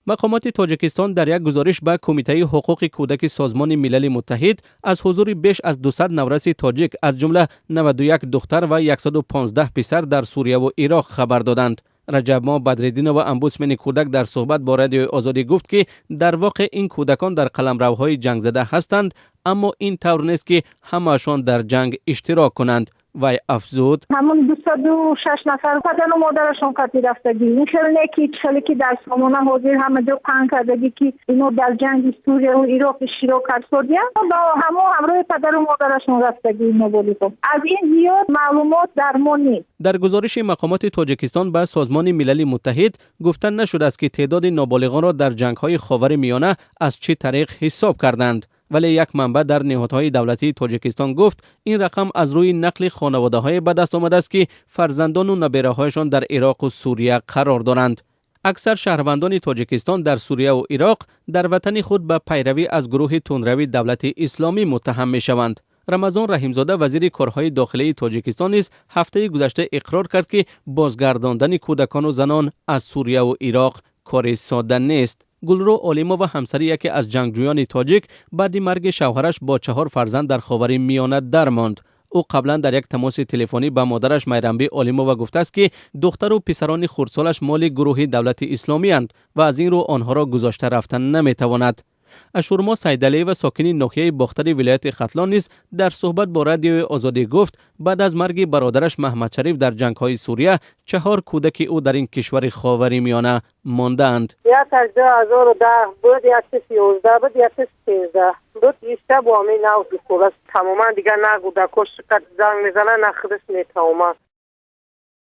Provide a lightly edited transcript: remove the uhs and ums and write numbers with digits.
Мақомоти Тоҷикистон дар як гузориш ба Кумитаи ҳуқуқи кӯдаки Созмони Милали Муттаҳид аз ҳузури беш аз 200 навраси тоҷик, аз ҷумла 91 духтар ва 115 писар дар Сурия ва Ироқ хабар доданд. Раҷабмо Бадриддинова, омбудсмени кӯдак, дар суҳбат бо Радиои Озодӣ гуфт, ки дар воқеъ ин кӯдакон дар қаламравҳои ҷангзада ҳастанд, аммо ин тавр нест, ки ҳамаашон дар ҷанг иштирок кунанд. Вай афзуд: Ҳамон 206 нафар падару модарашон қатӣ рафтагӣ. Ин хеле не, ки хеле ки дар сомона ҳозир ҳама ҷо паҳн кардагӣ, ки ино дар ҷанги Сурияву Ироқ иштирок кардсодиянд. Ба ҳамо ҳамроҳи падару модарашон рафтагӣ ноболиғо. Аз ин зиёд маълумот дар мо нест. Дар гузориши мақомоти Тоҷикистон ба Созмони Милали Муттаҳид гуфта нашудааст, ки теъдоди ноболиғонро дар ҷангҳои Ховари Миёна аз чӣ тариқ ҳисоб карданд, вале як манбаъ дар ниҳодҳои давлатии Тоҷикистон гуфт, ин рақам аз рӯи нақли хонаводаҳое ба даст омадааст, ки фарзандону набераҳояшон дар Ироқу Сурия қарор доранд. Аксар шаҳрвандони Тоҷикистон дар Сурияву Ироқ дар ватани худ ба пайравӣ аз гурӯҳи тундрави Давлати Исломӣ муттаҳам мешаванд. Рамазон Раҳимзода, вазири корҳои дохилии Тоҷикистон, низ ҳафтаи гузашта иқрор кард, ки бозгардондани кӯдакону занон аз Сурияву Ироқ кори содда нест. Гулрӯ Олимова, ҳамсари яке аз ҷангҷӯёни тоҷик, баъди марги шавҳараш бо чаҳор фарзанд дар Ховари Миёна дармонд. Ӯ қаблан дар як тамоси телефонӣ ба модараш Майрамбӣ Олимова гуфтааст, ки духтару писарони хурдсолаш моли гурӯҳи Давлати Исломиянд ва аз ин рӯ онҳоро гузошта рафтан наметавонад. Ашурмо Сайдалиева, сокини ноҳияи Бохтари вилояти Хатлон, низ дар суҳбат бо Радиои Озодӣ гуфт, баъд аз марги бародараш Маҳмадшариф дар ҷангҳои Сурия чаҳор кӯдаки ӯ дар ин кишвари Ховари Миёна мондаанд. Якаш 2010 буд, якаш 11 буд, якаш 13 буд. Ишта бо ҳамин нав 2 сола тамоман дигар на кӯдакош занг мезанад, на худаш метавомад.